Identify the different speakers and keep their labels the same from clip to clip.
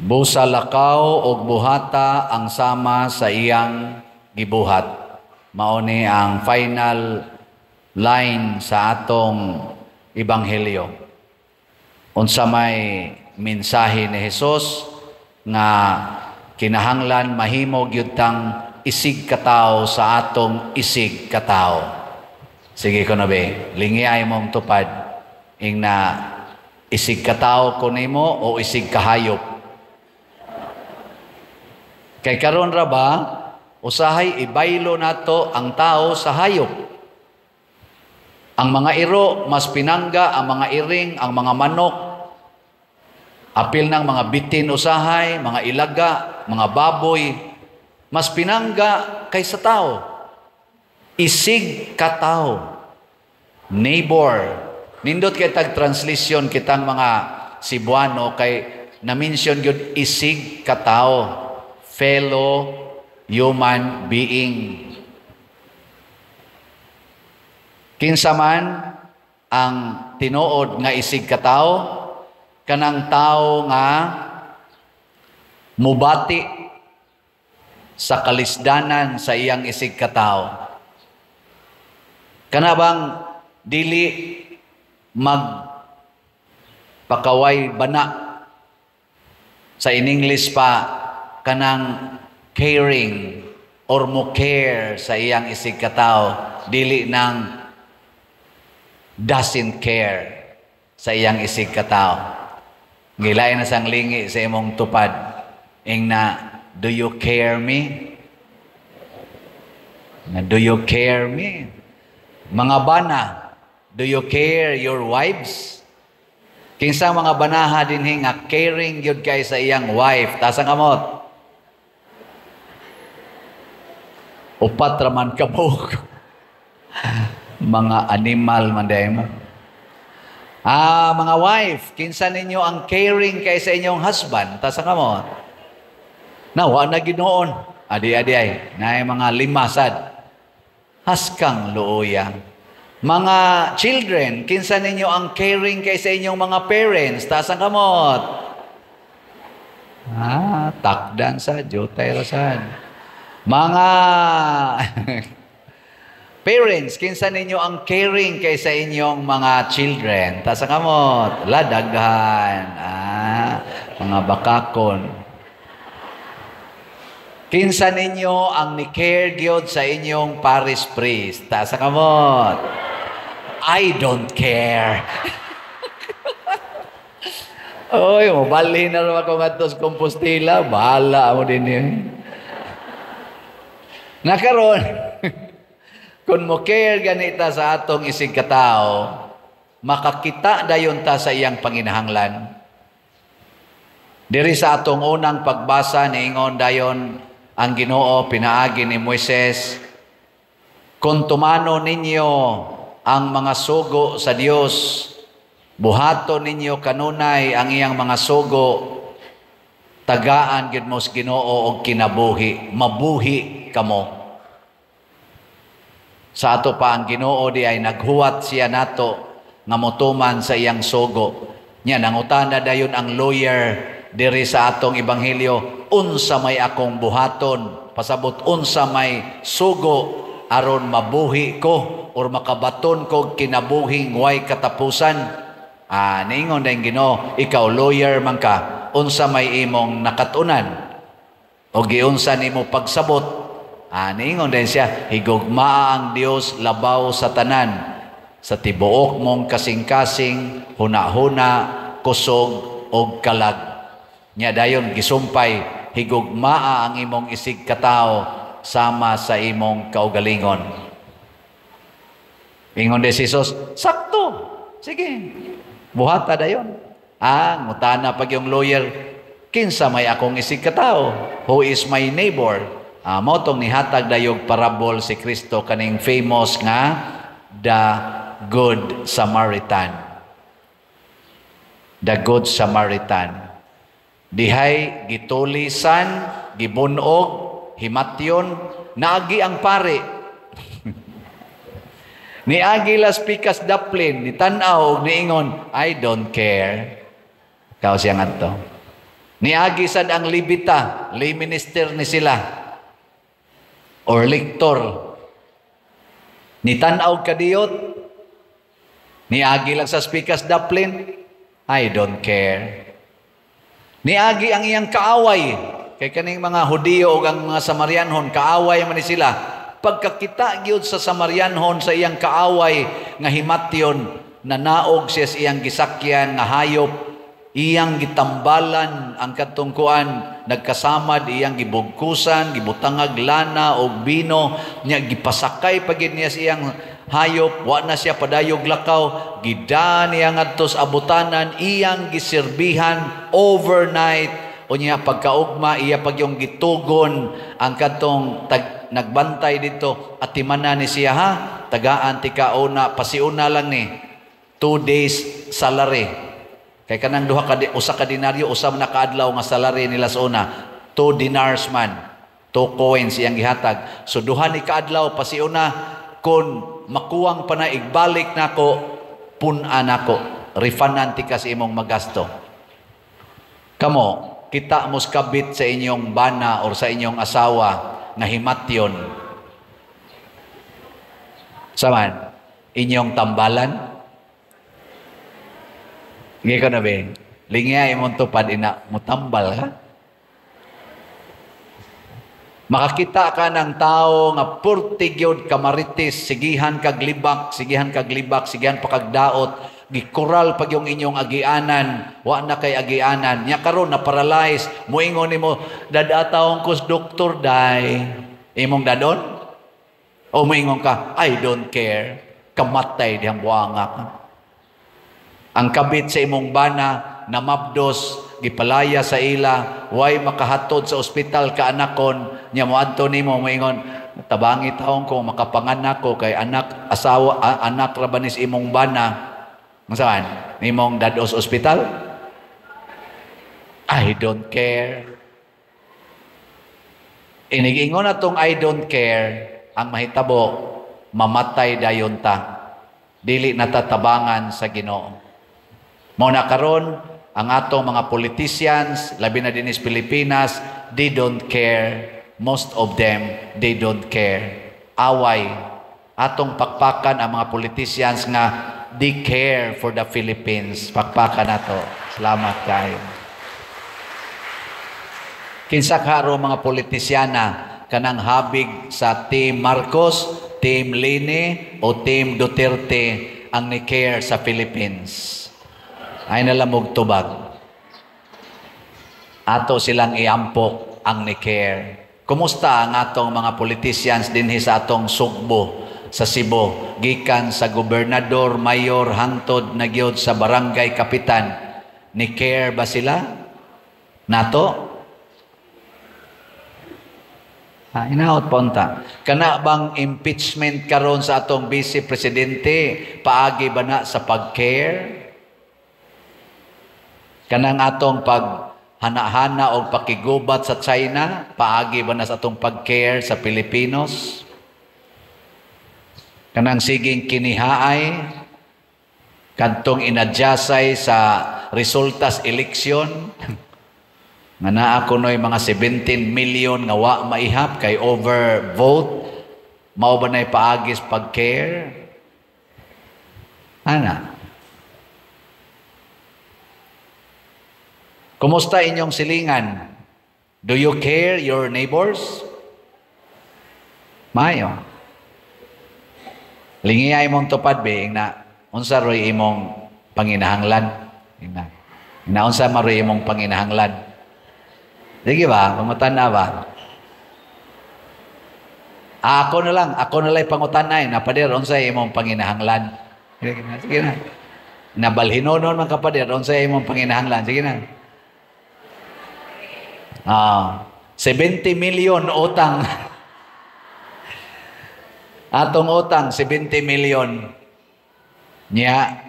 Speaker 1: Busa lakaw og buhata ang sama sa iyang gibuhat. Mao ni ang final line sa atong ebanghelyo. Unsa may mensahe ni Hesus nga kinahanglan mahimo gyud tang isig katawo sa atong isig katawo? Sige ko na be, lingi ay mong tupad ing na isig katawo ko nimo o isig kahayop. Kay karon ra ba, usahay ibaylo nato ang tao sa hayop. Ang mga iro mas pinangga ang mga iring, ang mga manok, apil ng mga bitin usahay, mga ilaga, mga baboy, mas pinangga kaysa tao. Isig katao. Neighbor. Nindot kay tag translation kitang mga Cebuano kay na-mention gyud isig katao. Fellow human being. Kinsa man ang tinuod nga isig katao? Kanang tao nga mubati sa kalisdanan sa iyang isig katao. Kana bang dili mag pakaway bana, sa in English pa kanang caring or mo care sa iyang isig katao, dili nang doesn't care sa iyang isig katao. Ngilain na sang lingi sa imong tupad ing na, "Do you care me?" Na, "Do you care me?" Mga bana, do you care your wives? Kinsa mga banaha dinhi nga caring gyud kay sa iyang wife? Taas ang kamot. Upat ra man ka buok. Mga animal man diay mo. Ah, mga wife, kinsa ninyo ang caring kay sa inyong husband? Taas ang kamot. Na, wa na ginoon. Adi, adi ay. Naay mga lima sad. Haskang luoya. Mga children, kinsa ninyo ang caring kay sa inyong mga parents? Taas ang kamot. Ah, takdan sa, jutay ra sad. Mga parents, kinsa ninyo ang caring kay sa inyong mga children? Taas ang kamot. Ladaghan. Ah, mga bakakon. Kinsa ninyo ang ni-care gyud sa inyong parish priest? Taas ang kamot. I don't care. Oy, mobalhin na naman ako ngadto sa Compostela. Bahala mo din yun. Nakaron, kung mo care ganita sa atong isig katao, makakita dayon ta sa iyang panginahanglan. Diri sa atong unang pagbasa, niingon dayon ang Ginoo pinaagi ni Moises, "Kung tumano ninyo ang mga sugo sa Dios, buhaton ninyo kanunay ang iyang mga sugo, tagaan gyud mo sa Ginoo og kinabuhi, mabuhi kamo." Sa ato pa ang Ginoo di ay naghuwat siya nato nga motuman sa iyang sugo. Nya nangutana dayon ang lawyer diri sa atong ebanghelyo, "Unsa may akong buhaton?" Pasabot, unsa may sugo aron mabuhi ko or makabaton ko kinabuhing way katapusan? Ah, niingon din Ginoo, "Ikaw lawyer man ka, unsa may imong nakatunan? O giunsa nimo pagsabot?" Ah, niingon din siya, "Higugmaa ang Dios labaw sa tanan, sa tibuok mong kasing-kasing, huna-huna, kusog og kalag." Nya dayon gisumpay, "Higugmaa ang imong isig katawo sama sa imong kaugalingon." Ingon din si Jesus, "Sakto. Sige. Buhata dayon." Ah, ngutana pag yung lawyer, "Kinsa may akong isig katawo? Who is my neighbor?" Ah, mao tong nihatag dayog parabol si Kristo kaning famous nga the Good Samaritan. The Good Samaritan. Dihay gitulisan, gibunog, himatyon, naagi ang pare. Niagi las pikas daplin, ni tan-aw og niingon, "I don't care." Kao siya ngadto. Niagi sad ang Levita, lay minister ni sila or lector. Nitan-aw kadiyot, niagi lang sa spikas daplin, "I don't care." Niagi ang iyang kaaway, kay kaning mga Hudiyo ug ang mga Samarianhon, kaaway man ni sila. Pagkakita gyud sa Samarianhon sa iyang kaaway nga himatyon, nanaog siya sa iyang gisakyan nga hayop, iyang gitambalan ang kadtong kuan, nagkasamad, iyang gibugkusan, gibutangag lana og bino nya, gipasakay pa gid niya sa iyang hayop. Wa na siya padayog lakaw, gida niya ngadto sa abutanan, iyang giserbihan overnight. Unya pagkaugma, iya pag yung gitugon ang kadtong nagbantay dito, "Atimanan ni siya ha, tagaan tika una, pasiuna lang ni 2 days salary." Kay kanang duha ka usa ka denaryo, usa man kaadlaw nga salary nila sa una. 2 dinars man. 2 coins iyang gihatag. So duha ni kaadlaw pasiuna, kon makuwang pa na igbalik nako, pun-a nako. Refundan tika sa imong magasto. Kamo, kita mos kabit sa inyong bana or sa inyong asawa nga himatyon. Saman, inyong tambalan? Sige ko na be. Lingya imong tupad ina, mutambal ka. Makakita ka ng tao nga purti gyud kamaritis, sigihan kag libak, sigihan kag libak, sigihan pa kag daot, gikural pag yung inyong agianan, wa na kay agianan. Nya karon na paralyze, moingon nimo, "Dadatawon ko sa doktor day." Imong dadon? O moingon ka, "I don't care. Kamatay dihang buanga ka." Ang kabit sa imong bana, namabdos, gipalaya sa ila, way makahatod sa ospital kaanakon, nya moadto nimo moingon, "Tabangi taon ko makapanganak ko kay anak asawa anak ra ba ni sa imong bana." Masaan? Nimong dados ospital? "I don't care." Inigingon na tong "I don't care," ang mahitabo, mamatay dayon ta. Dili natatabangan sa Ginoo. Mao na karon ang atong mga politicians, labi na dinhi sa Pilipinas, they don't care. Most of them, they don't care. Away. Atong pakpakan ang mga politicians nga they care for the Philippines. Pakpakan nato. Salamat kayo. Kinsa karo mga politisyana, kanang habig sa Team Marcos, Team Leni o Team Duterte ang ni care sa Philippines? Ay nalamog tubag. Ato silang iampok ang ni care. Kumusta ang atong mga politicians dinhi sa atong Sugbo, sa Cebu, gikan sa gobernador, mayor, hangtod na gyud sa barangay kapitan? Ni care ba sila nato? Ha, inaot ponta. Kana bang impeachment karon sa atong vice presidente, paagi ba na sa pag-care? Kanang atong pag hana-hana og pakigubat sa China, paagi ba na sa atong pag-care sa Pilipinos? Kanang siging kinihaay, kadtong inadyasay sa resultas eleksyon, nga naa kunoy mga 17 million nga wa maihap kay over vote, mao ba na'y paagis pag-care? Ana. Kumusta inyong silingan? Do you care your neighbors? Mayo. Lingiya imong tupad be na unsa roy imong panginahanglan? Ina. Ina unsa maroy imong panginahanglan? Sige ba? Pangutan-a ba? Ah, ako na lang pangutan-ay na, "Pader, unsa imong panginahanglan?" Sige na, sige na. Nabalhinonon man ka, pader, unsa imong panginahanglan? Sige na. Ah, 70 million utang. Atong utang 70 million. Nya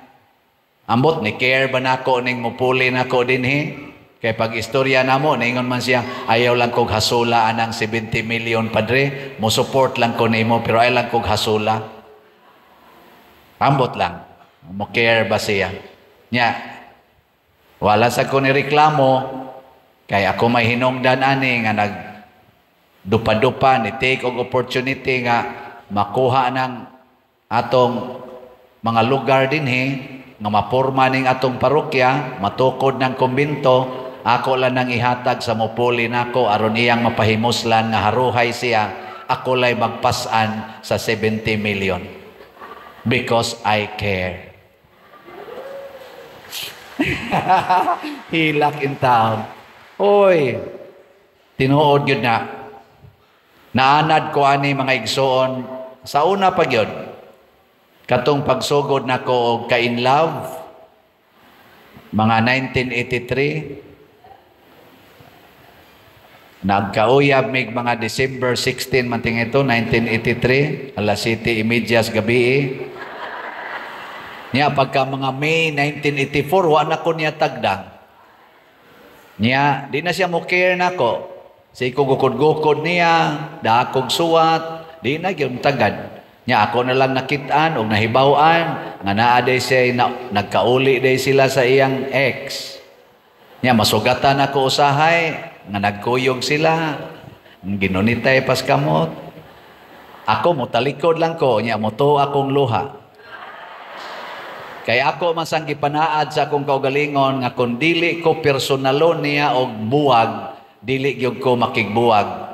Speaker 1: ambot ni care ba nako ning mupuli nako dinhi? Kay pag istorya namo, naingon man siya, "Ayaw lang kog hasula anang 70 million, padre, mo support lang ko nimo pero ayaw lang kog hasula." Ambot lang. Mo care ba siya? Nya wala sa ko ni reklamo. Kay ako may hinungdan ani nga nag dupa-dupa ni take og opportunity nga makuha ng atong mga lugar dinhi nga maporma ning atong parokya, matukod ng kumbinto, ako lang nang ihatag sa mupuli nako aron iyang mapahimuslan nga haruhay siya, ako lay magpasan sa 70 million. Because I care. Hilak in town. Oy, tinuod yun na. Naanad ko ani, mga igsoon, sa una pa gyud. Katong pagsugod nako og ka-in love, mga 1983, nagkauyab mig mga December 16 man ting ito, 1983, alas 7:30 gabi. Niya pagka mga May 1984, wa na ko niya tagdang. Niya, di na siya mo care nako. Say ko gukod-gukod niya, dakog suwat, di na gyud tagad. Nya ako na lang nakitaan og nahibaw-an nga naa day siya na, nagkauli day sila sa iyang ex. Nya masugatan ako usahay nga nagkuyog sila. Ginunitay pas kamot. Ako motalikod lang ko, nya moto akong luha. Kay ako man sang gipanaad sa akong kaugalingon nga kung dili ko personalon niya og buwag, dili gyud ko makigbuwag.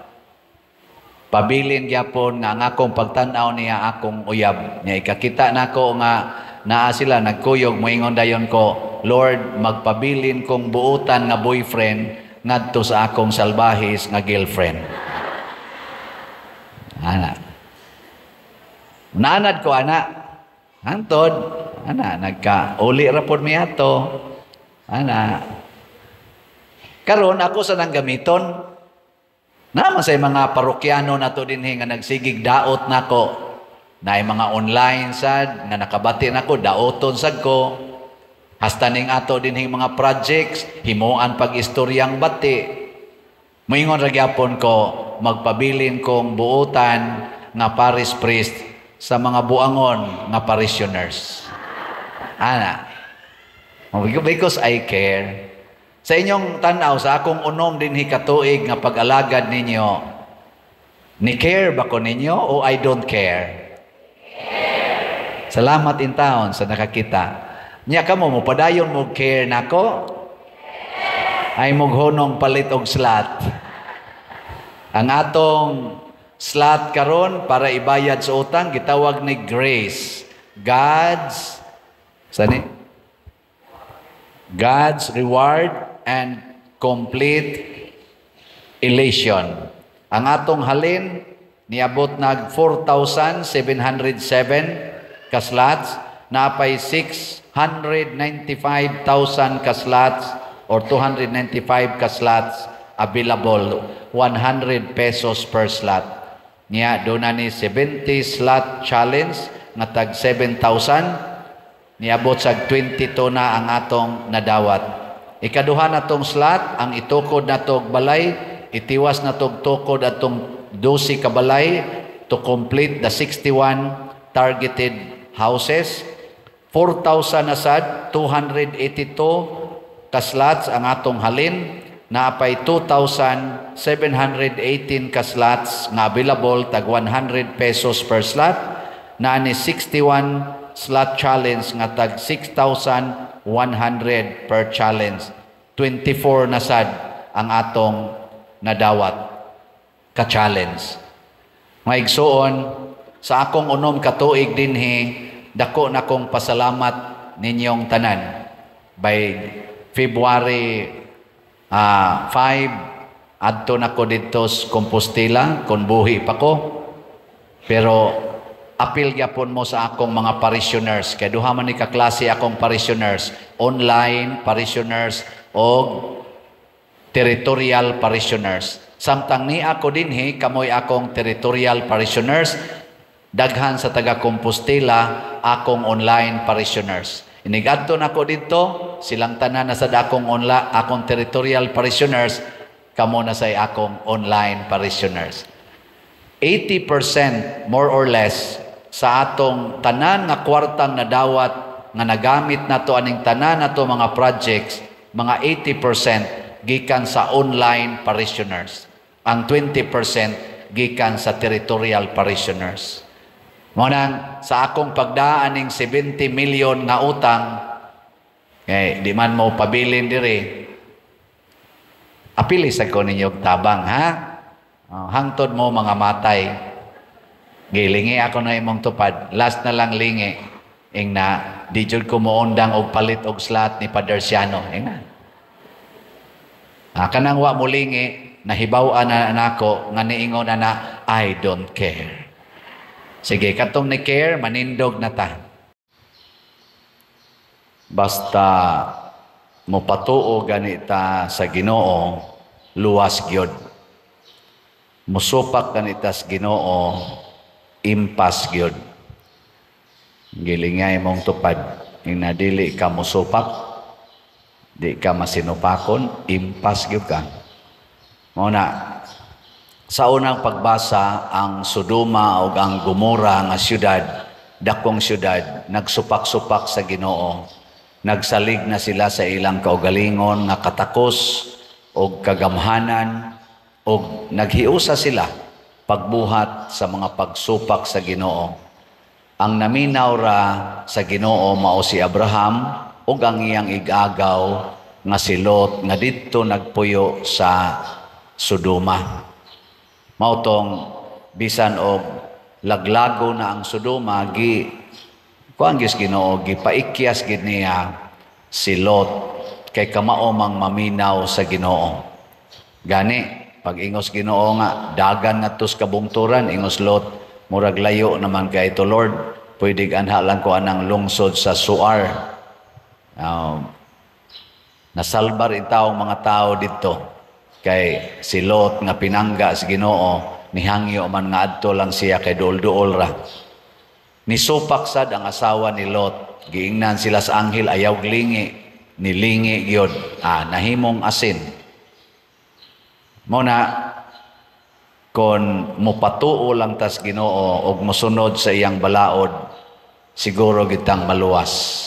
Speaker 1: Pabilin gyapon nga ang akong pagtan-aw niya akong uyab. Nya ikakita nako nga naa sila nagkuyog, moingon dayon ko, "Lord, magpabilin kong buutan nga boyfriend ngadto sa akong salbahis nga girlfriend." Ana. Naanad ko ana. Hantod, ana nagka uli ra pod mi ato. Ana. Karon ako sa nang gamiton. Naman sa mga parokyano nato dinhi nga nagsigig daot nako. Naay mga online sad nga nakabati nako, daoton sad ko. Hasta ning ato dinhi mga projects, himuan pag istoryang bati. Moingon ra gyapon ko, magpabilin kong buutan nga parish priest sa mga buangon nga parishioners. Ana. Because I care. Sa inyong tanaw, sa akong 6 dinhi katuig nga pag-alagad ninyo, ni care ba ko ninyo o I don't care? Care. Salamat in town sa nakakita. Nya kamo mo padayon mo care nako? Ay moghunong palit og slot. Ang atong slot karon para ibayad sa utang gitawag ni Grace. God's sani? God's reward and complete elation. Ang atong halin niabot nag 4,707 ka slots, napay 695,000 ka slots or 295 ka slots available, 100 pesos per slot. Niya doon na ni 70 slot challenge nga tag 7,000, niabot sa 22 na ang atong nadawat. Ikaduha na tong slot, ang itukod na tog balay, itiwas na tog tukod atong 12 ka balay to complete the 61 targeted houses. 4,000 na sad, 282 ka slots ang atong halin, naapay 2,718 ka slots nga available tag 100 pesos per slot, naa ni 61 slot challenge nga tag 6,100 per challenge. 24 na sad ang atong nadawat ka challenge. Mga igsuon, sa akong 6 ka tuig dinhi, dako na kong pasalamat ninyong tanan. By February 5, adto na ko didto sa Compostela, kung buhi pa ko. Pero apil gyapon mo sa akong mga parishioners. Kay duha man ni kaklase akong parishioners, online parishioners o territorial parishioners. Samtang ni ako dinhi, kamoy akong territorial parishioners, daghan sa taga Compostela akong online parishioners. Inigadto nako didto, silang tanan na sa akong online, akong territorial parishioners, kamo na say akong online parishioners. 80% more or less sa atong tanan nga kwartang nadawat nga nagamit nato aning tanan nato mga projects, mga 80% gikan sa online parishioners. Ang 20% gikan sa territorial parishioners. Mao nang sa akong pagdaan ning 70 million nga utang, kay di man mo pabilin diri, apili sa ko ninyo tabang, ha? Oh, hangtod mo mga matay. Gilingi ako na imong tupad. Last na lang lingi. Ing na, di jud ko moundang og palit og slot ni Pader Siano. Ing na. Ah, kanang wa mo lingi, nahibaw-an na nako nga niingon na na, "I don't care." Sige, katong ni care, manindog na ta. Basta mopatuo ganita sa Ginoo, luwas gyud. Musupak ganita sa Ginoo, impas gyud. Gilingay mong tupad, ing dili ka musupak, di ka masinupakon, impas gyud ka. Mao na, sa unang pagbasa, ang Sodoma o ang Gomora nga syudad, dakong syudad, nagsupak-supak sa Ginoo. Nagsalig na sila sa ilang kaugalingon nga katakos o kagamhanan o naghiusa sila pagbuhat sa mga pagsupak sa Ginoo. Ang naminaw ra sa Ginoo mao si Abraham ug ang iyang igagaw nga si Lot nga didto nagpuyo sa Sodoma. Mao tong bisan og laglago na ang Sodoma, gi kuan gyud Ginoo, gipaikyas gid niya si Lot kay kamao mang maminaw sa Ginoo. Gani pag ingos Ginoo nga dagan ngadto sa kabungturan, ingos Lot, "Murag layo naman kay ito, Lord, pwede anha lang ko anang lungsod sa Zoar." Nasalbar taong mga tao dito kay si Lot nga pinangga sa Ginoo, nihangyo man nga adto lang siya kay duol-duol ra. Nisupak sad ang asawa ni Lot. Giingnan sila sa anghel, ayaw lingi, nilingi gyud. Ah, nahimong asin. Mao na kon mopatuo lang tas Ginoo og mosunod sa iyang balaod, siguro gitang maluwas.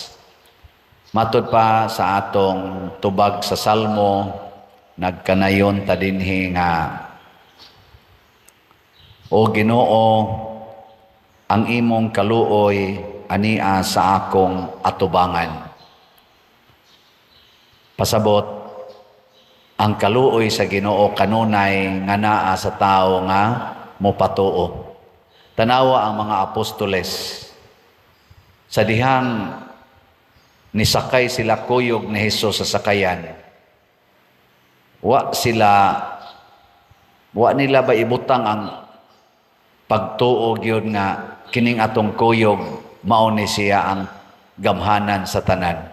Speaker 1: Matod pa sa atong tubag sa Salmo, nagkanayon ta dinhi nga, "O Ginoo, ang imong kaluoy ania sa akong atubangan." Pasabot, ang kaluoy sa Ginoo kanunay nga naa sa tawo nga mopatuo. Tanawa ang mga apostoles. Sa dihang nisakay sila kuyog ni Hesus sa sakayan, wa nila ba ibutang ang pagtuo gyud nga kining atong kuyog mao ni siya ang gamhanan sa tanan?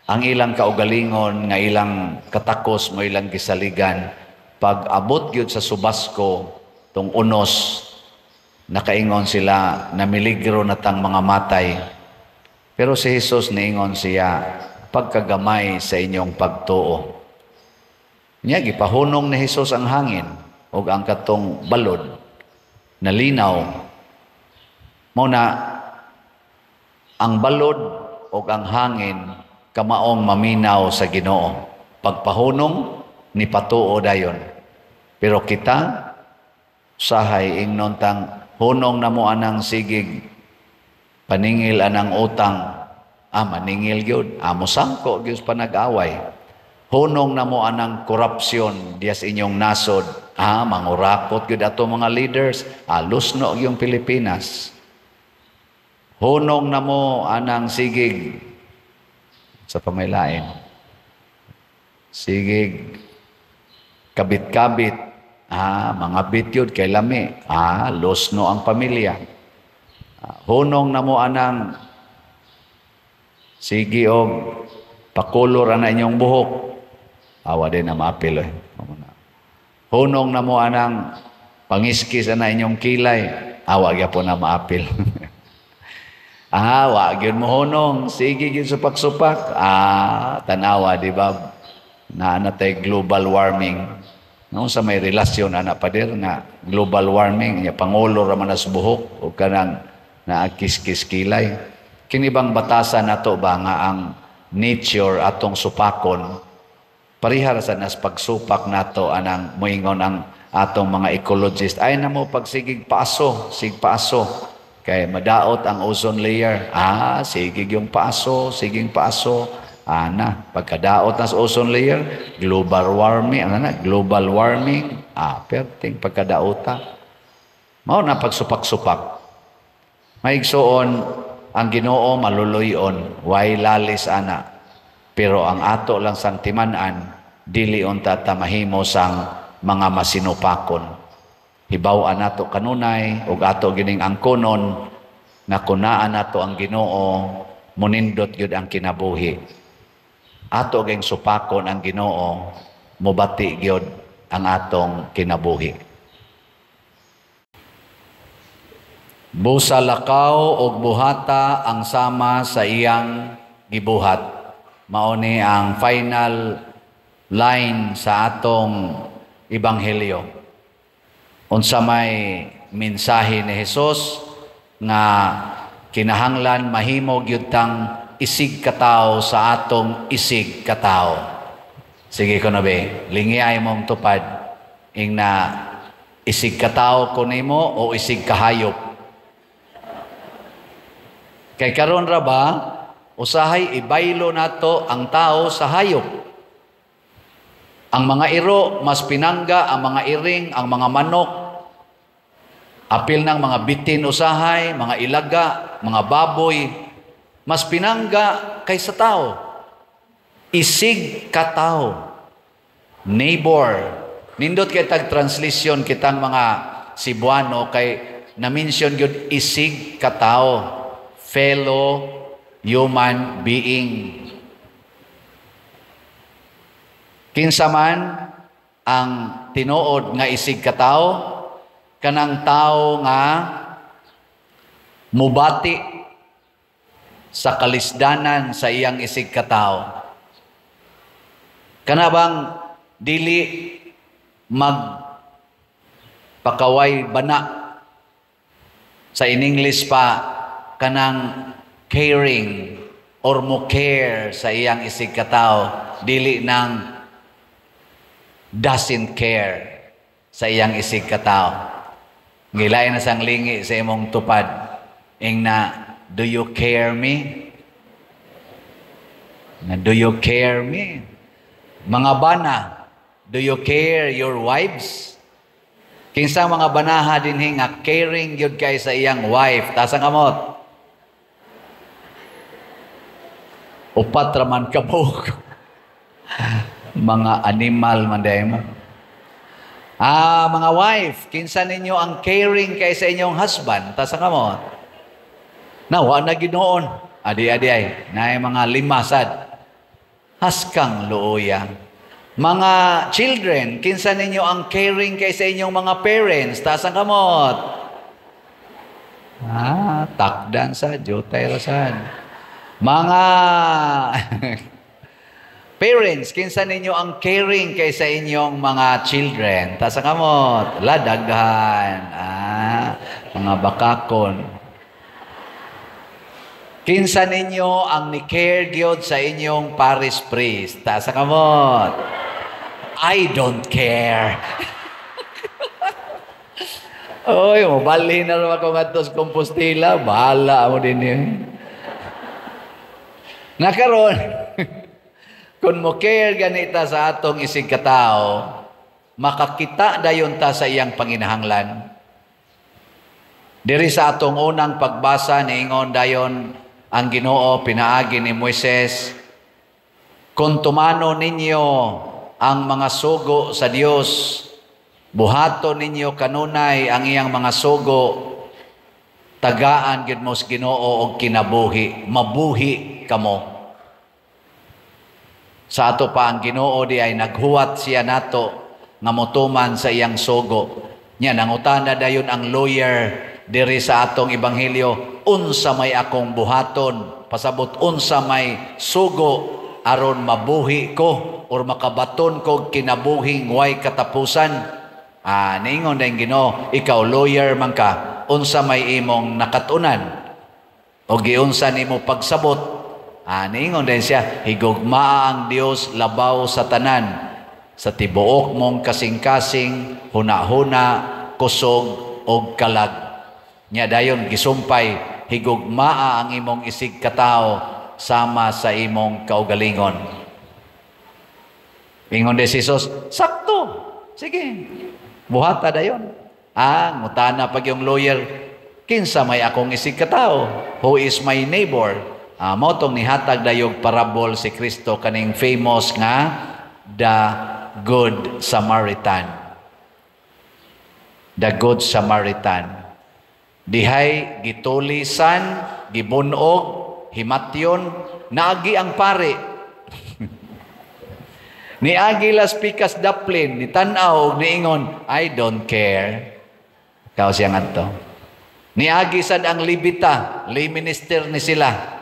Speaker 1: Ang ilang kaugalingon nga ilang katakos mo ilang gisaligan. Pag abot gyud sa subasko tong unos, nakaingon sila, "Namiligro na tang mga matay." Pero si Jesus, niingon siya, "Pagkagamay sa inyong pagtuo." Nya gipahunong ni Jesus ang hangin ug ang katong balod nalinaw. Mao na ang balod ug ang hangin kamaong maminaw sa Ginoo. Pagpahunong ni patuo dayon. Pero kita sahay ingnon tang hunong na mo anang sigig paningil anang utang, ah, maningil gyud, amo sangko gyud panag-away. Hunong na mo anang korupsyon dias inyong nasod, ah, mangurakot gyud ato mga leaders, ah, lusno yung Pilipinas. Hunong na mo anang sigig sa pamaylain. Sigig kabit-kabit, ah, mga bityod kay lami, ah, lusno ang pamilya. Ah, hunong na mo anang sige og pakulor ana inyong buhok. Awa din na maapil eh. Hunong na mo anang pangiskis ana inyong kilay. Awa gyapon na maapil. Ah, wa gyud mo hunong, sige gyud supak-supak. Ah, tanawa, di ba? Naa na tay global warming. No, sa may relasyon ana, pader, nga global warming nya pangulo ra man as buhok o kanang naakiskis kilay. Kini bang batasan nato ba nga ang nature atong supakon? Pareha ra sad nas pagsupak nato anang moingon ang atong mga ecologist. Ay na mo pagsigig paaso, sig paaso. Kay madaot ang ozone layer. Ah, sigig yung paaso, siging paaso. Ana, pagkadaot na sa ozone layer, global warming, ano na, global warming, perting pagkadaota. Mao na pagsupak-supak. Maigsuon, ang Ginoo maluluyon, way lalis ana. Pero ang ato lang sang timan-an, dili unta ta mahimo sang mga masinupakon. Hibaw-an nato kanunay ug ato gining angkonon nga kunaan nato ang Ginoo, munindot gyud ang kinabuhi. Ato ging supakon ang Ginoo, mobati gyud ang atong kinabuhi. Busa lakaw og buhata ang sama sa iyang gibuhat. Mao ni ang final line sa atong ebanghelyo. Unsa may mensahe ni Hesus nga kinahanglan mahimo gyud tang isig katawo sa atong isig katawo. Sige ko na be, lingiay mong tupad ing na isig katawo ko nimo o isig kahayop. Kay karon ra ba usahay ibaylo nato ang tao sa hayop. Ang mga iro mas pinangga ang mga iring, ang mga manok, apil ng mga bitin usahay, mga ilaga, mga baboy, mas pinangga kaysa tao. Isig katao. Neighbor. Nindot kay tag translation kitang mga Cebuano kay na-mention gyud isig katao. Fellow human being. Kinsa man ang tinuod nga isig katao, kanang tao nga mubati sa kalisdanan sa iyang isig katao. Kana bang dili magpakaway bana, sa in English pa kanang caring or mo care sa iyang isig katao, dili nang doesn't care sa iyang isig katao. Ngilay na sang lingi sa imong tupad ing na, do you care me? Na, do you care me? Mga bana, do you care your wives? Kinsa mga banaha dinhi nga caring gyud kay sa iyang wife? Taas ang kamot. Upat ra man kabuok. Mga animal man day mo. Ah, mga wife, kinsa ninyo ang caring kay sa inyong husband? Taas ang kamot. Na, wa na ginoon. Adi-adi ay, naay mga lima sad. Haskang luoya. Mga children, kinsa ninyo ang caring kay sa inyong mga parents? Taas ang kamot. Ah, takdan sa, jutay ra sad. Mga parents, kinsa ninyo ang caring kay sa inyong mga children? Taas ang kamot. Ladaghan. Ah, mga bakakon. Kinsa ninyo ang ni-care gyud sa inyong parish priest? Taas ang kamot. I don't care. Oy, mobalhin na naman ako ngadto sa Compostela. Bahala mo din yun. Nakaron, kung mo care ganita sa atong isig katao, makakita dayon ta sa iyang panginahanglan. Diri sa atong unang pagbasa niingon dayon ang Ginoo pinaagi ni Moises, kung tumano ninyo ang mga sugo sa Dios, buhaton ninyo kanunay ang iyang mga sugo, tagaan gid mo sa Ginoo og kinabuhi, mabuhi kamo. Sa ato pa ang Ginoo di ay naghuwat siya nato nga motuman sa iyang sugo. Nya nangutana dayon ang lawyer diri sa atong ebanghelyo, unsa may akong buhaton, pasabot unsa may sugo aron mabuhi ko or makabaton ko kinabuhing way katapusan. Ah, niingon dayong Ginoo, ikaw lawyer man ka, unsa may imong nakatunan o giunsa nimo pagsabot? Ah, niingon din siya, higugmaa ang Dios labaw sa tanan, sa tibuok mong kasing-kasing, huna-huna, kusog og kalag. Nya dayon gisumpay, higugmaa ang imong isig katawo sama sa imong kaugalingon. Ingon din si Jesus, sakto. Sige, buhata dayon. Ah, ngutana pag yung lawyer, kinsa may akong isig katawo? Who is my neighbor? Ah, mao tong nihatag dayog parabol si Kristo, kaning famous nga the Good Samaritan. The Good Samaritan. Dihay gitulisan, gibunog, himatyon, naagi ang pare. Niagi las pikas daplin, ni tan-aw og niingon, "I don't care." Kao siya ngadto. Niagi sad ang Levita, lay minister ni sila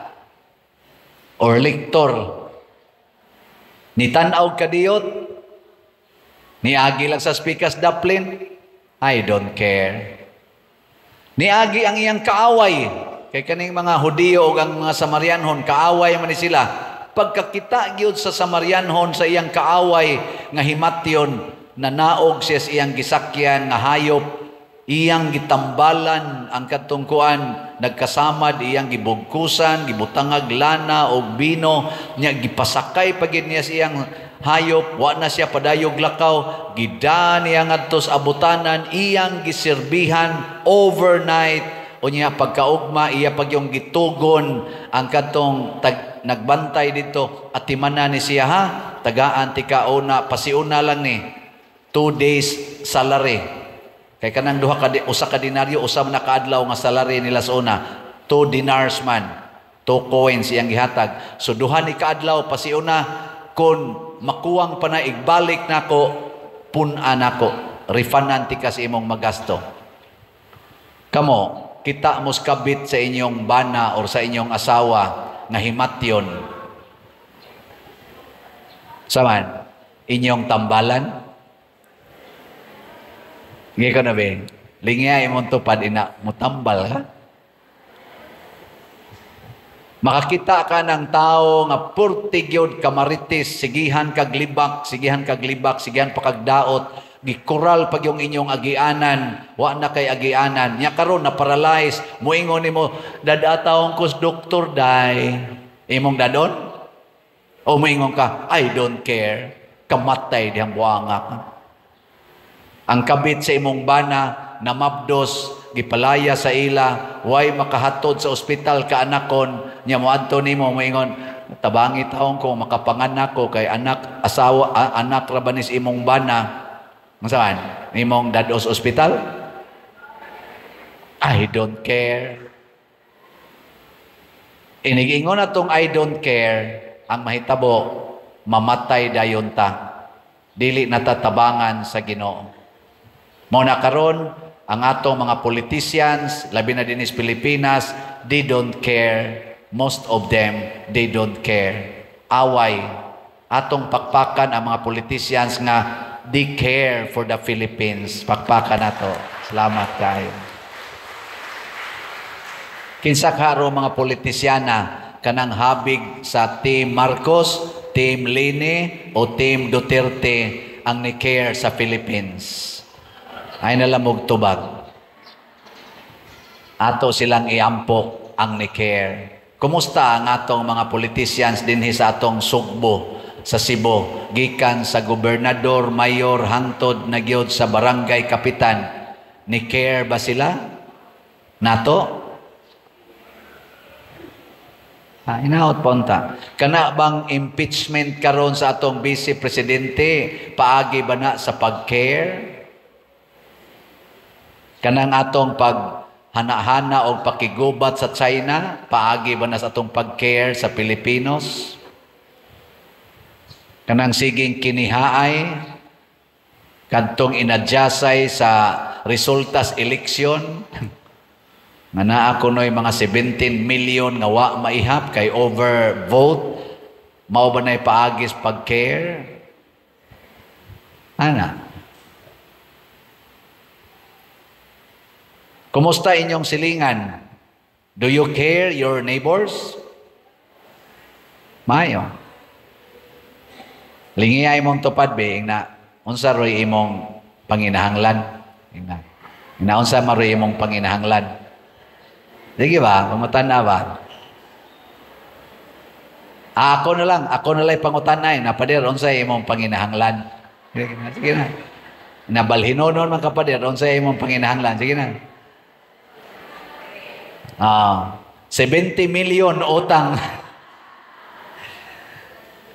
Speaker 1: or lector. Ni tan-aw kadiyot, niagi lang sa pikas daplin, "I don't care." Niagi ang iyang kaaway. Kay kaning mga Hudiyo ug ang mga Samarianhon, kaaway man ni sila. Pagkakita gyud sa Samarianhon sa iyang kaaway nga himatyon, nanaog siya sa iyang gisakyan nga hayop, iyang gitambalan ang kadtong kuan, nagkasamad, iyang gibugkusan, gibutangag lana og bino, nya gipasakay pa gid niya sa iyang hayop, wa na siya padayog lakaw, gida niya ngadto sa abutanan, iyang giserbihan overnight, unya pagkaugma iya pag yung gitugon ang kadtong nagbantay dito, atimanan ni siya ha, tagaan tika una, pasiuna lang ni 2 days salary. Kay kanang duha ka usa ka denaryo, usa man kaadlaw nga salary nila sa una, 2 dinars man, 2 coins iyang gihatag. So duha ni kaadlaw pasiuna, kon makuwang pa na igbalik nako, pun-a nako, refundan tika sa imong magasto. Kamo, kita mos kabit sa inyong bana or sa inyong asawa nga himatyon. Saman, inyong tambalan? Hindi ko na be. Lingya imong tupad ina, mutambal ka? Makakita ka ng tao nga purti gyud kamaritis, sigihan kag libak, sigihan kag libak, sigihan pa kag daot, gikural pag yung inyong agianan, wa na kay agianan. Nya karon na paralyze, muingon nimo, "Dadatawon ko sa doktor day." Imong dadon? O muingon ka, "I don't care." Kamatay dihang buanga ka. Ang kabit sa imong bana, namabdos, gipalaya sa ila, way makahatod sa ospital ka anakon, nya moadto nimo moingon, "Tabangi taon ko makapanganak ko kay anak asawa anak ra ba ni sa imong bana." Saan? Imong dados ospital? "I don't care." Inigingon na tong "I don't care," ang mahitabo, mamatay dayon ta. Dili natatabangan sa Ginoo. Mao na karon ang atong mga politicians, labi na dinhi sa Pilipinas, they don't care. Most of them, they don't care. Away. Atong pakpakan ang mga politicians nga they care for the Philippines. Pakpakan nato. Salamat kayo. Kinsa karo mga politisyana kanang habig sa Team Marcos, Team Leni o Team Duterte ang ni care sa Philippines? Ay nalamog tubag. Ato silang iampo ang ni care. Kumusta ang atong mga politicians dinhi sa atong Sugbo, sa Cebu, gikan sa gobernador, mayor, hangtod na gyud sa barangay kapitan? Ni care ba sila nato? Ha, inaot ponta. Kana bang impeachment karon sa atong vice presidente, paagi ba na sa pag-care? Kanang atong pag hana-hana og pakigubat sa China, paagi ba na sa atong pag-care sa Pilipinos? Kanang siging kinihaay, kadtong inadyasay sa resultas eleksyon, nga naa kunoy mga 17 million nga wa maihap kay overvote, mao ba na'y paagis pag-care? Ana. Kumusta inyong silingan? Do you care your neighbors? Maayo. Lingiya imong tupad be na unsa roy imong panginahanglan. Ingna. Ingna unsa maroy imong panginahanglan. Sige ba, pangutana ba? Ah, ako na lang pangutanay na, "Pader, unsa imong panginahanglan?" Sige na, sige na. Nabalhinonon man ka, pader, unsa imong panginahanglan? Sige na. Ah, 70 million utang.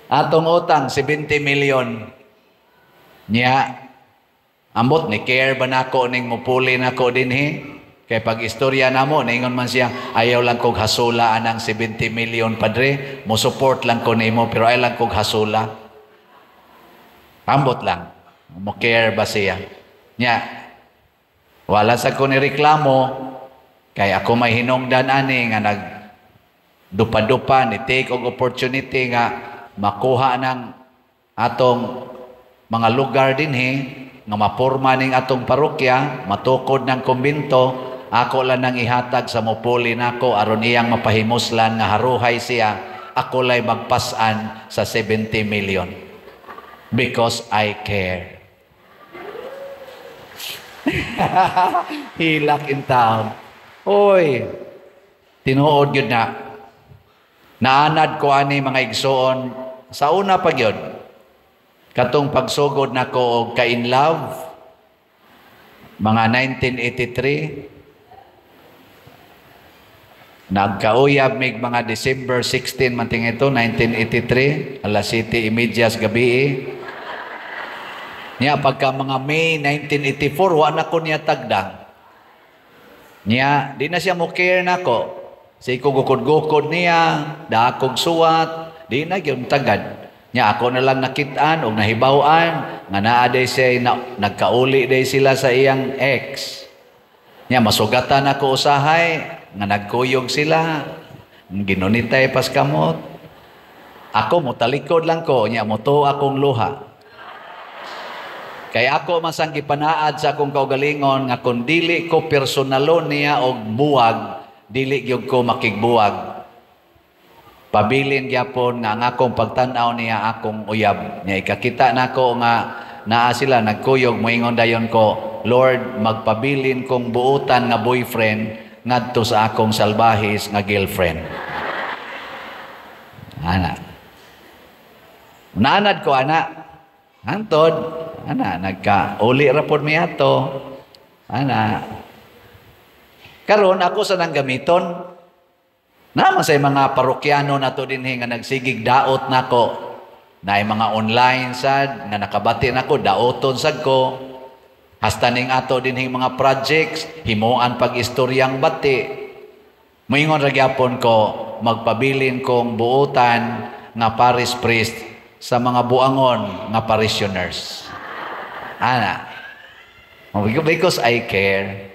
Speaker 1: Atong utang 70 million. Nya ambot ni care ba nako ning mupuli nako dinhi? Kay pag istorya namo, ningon man siya, "Ayaw lang kog hasula anang 70 million, padre, mo support lang ko nimo pero ayaw lang kog hasula." Ambot lang. Mo care ba siya? Nya wala sa ko ni reklamo kay ako may hinungdan ani nga nag dupa-dupa ni take og opportunity nga makuha ng atong mga lugar dinhi nga maporma ning atong parokya, matukod ng kumbinto. Ako lang nang ihatag sa mupuli nako aron iyang mapahimuslan nga haruhay siya. Ako lay magpasan sa 70 million because I care. Hilak in town. Oy, tinuod gyud na. Naanad ko ani, mga igsoon, sa una pa gyud. Katong pagsugod nako og ka-in love mga 1983, nagkauyab mig mga December 16 man ting ito, 1983, alas 7:30 sa gabi. Niya pagka mga May 1984, wa na ko niya tagda. Niya, di na siya mo care nako. Sa ko gukod-gukod niya, dakog suwat, di na gyud tagad. Nya ako na lang nakitaan og nahibaw-an nga naa day siya na, nagkauli day sila sa iyang ex. Nya masugatan ako usahay nga nagkuyog sila, ginunitay pas kamot. Ako motalikod lang ko, nya moto akong luha. Kay ako masang gipanaad sa akong kaugalingon nga kung dili ko personalon niya og buwag, dili gyud ko makigbuwag. Pabilin gyapon nga ang akong pagtan-aw niya akong uyab. Nya ikakita nako nga naa sila nagkuyog, moingon dayon ko, "Lord, magpabilin kong buutan nga boyfriend ngadto sa akong salbahis nga girlfriend." Ana. Naanad ko ana. Hantod, ana nagka uli ra pod mi ato. Ana. Karon ako sa nang gamiton. Naman sa mga parokyano nato dinhi nga nagsigig daot nako. Naay mga online sad nga nakabati nako, daoton sad ko. Hasta ning ato dinhi mga projects, himuan pag istoryang bati. Moingon ra gyapon ko, magpabilin kong buutan nga parish priest sa mga buangon nga parishioners. Ana. Because I care.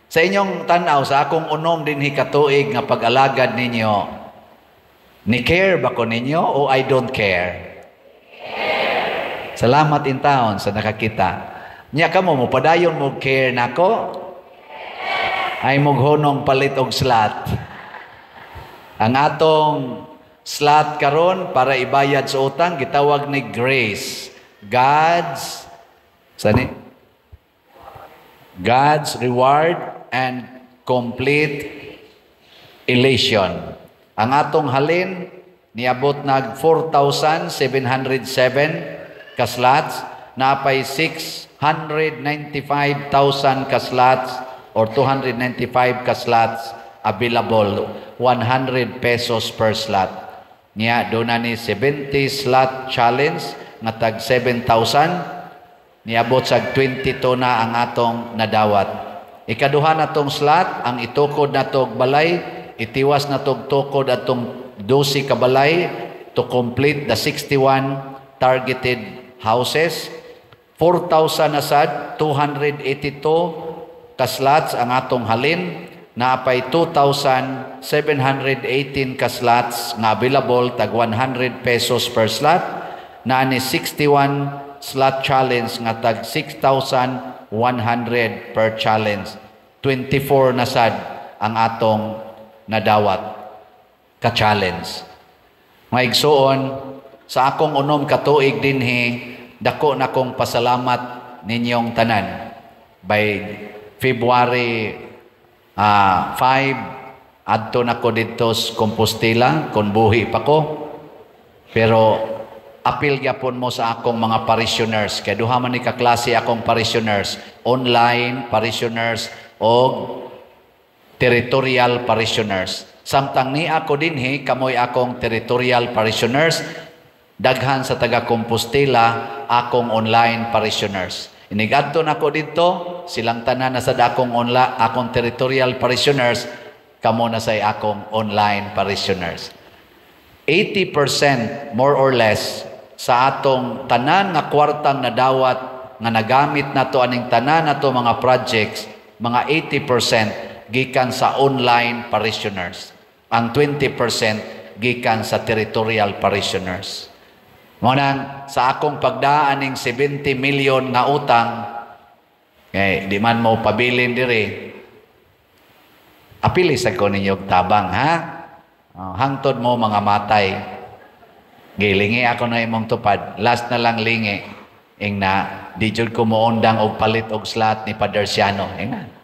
Speaker 1: Sa inyong tanaw, sa akong unom dinhi katuig nga pag-alagad ninyo, ni care ba ko ninyo o I don't care? Salamat in town sa nakakita. Nya kamo mo padayon mo care nako? Ay moghunong palit og slot. Ang atong slot karon para ibayad sa utang gitawag ni Grace. God's sani? God's reward and complete elation. Ang atong halin niabot nag 4,707 ka slots, napay 695,000 ka slots or 295 ka slots available, 100 pesos per slot. Niya doon na ni 70 slot challenge nga tag 7,000, niabot sa 22 na ang atong nadawat. Ikaduha na tong slot, ang itukod na tog balay, itiwas na tog tukod atong 12 ka balay to complete the 61 targeted houses. 4,000 na sad, 282 ka slots ang atong halin, naapay 2,718 ka slots nga available, tag 100 pesos per slot, naa ni 61 slot challenge nga tag 6,100 per challenge. 24 na sad ang atong nadawat ka challenge. Mga igsuon, sa akong 6 ka tuig dinhi, dako na kong pasalamat ninyong tanan. By February 5, adto na ko didto sa Compostela, kung buhi pa ko. Pero apil gyapon mo sa akong mga parishioners. Kay duha man ni ka klase akong parishioners, online parishioners o territorial parishioners. Samtang ni ako dinhi, kamoy akong territorial parishioners, daghan sa taga Compostela akong online parishioners. Inigadto nako didto, silang tanan na sa akong online, akong territorial parishioners, kamo na say akong online parishioners. 80% more or less sa atong tanan nga kwartang nadawat nga nagamit nato aning tanan nato mga projects, mga 80% gikan sa online parishioners. Ang 20% gikan sa territorial parishioners. Mao nang sa akong pagdaan ning 70 million nga utang, kay di man mo pabilin diri, apili sa ko ninyo og tabang, ha? Oh, hangtod mo mga matay. Gilingi ako na imong tupad. Last na lang lingi. Ing na, di jud ko moundang og palit og slot ni Paderciano. Ing na.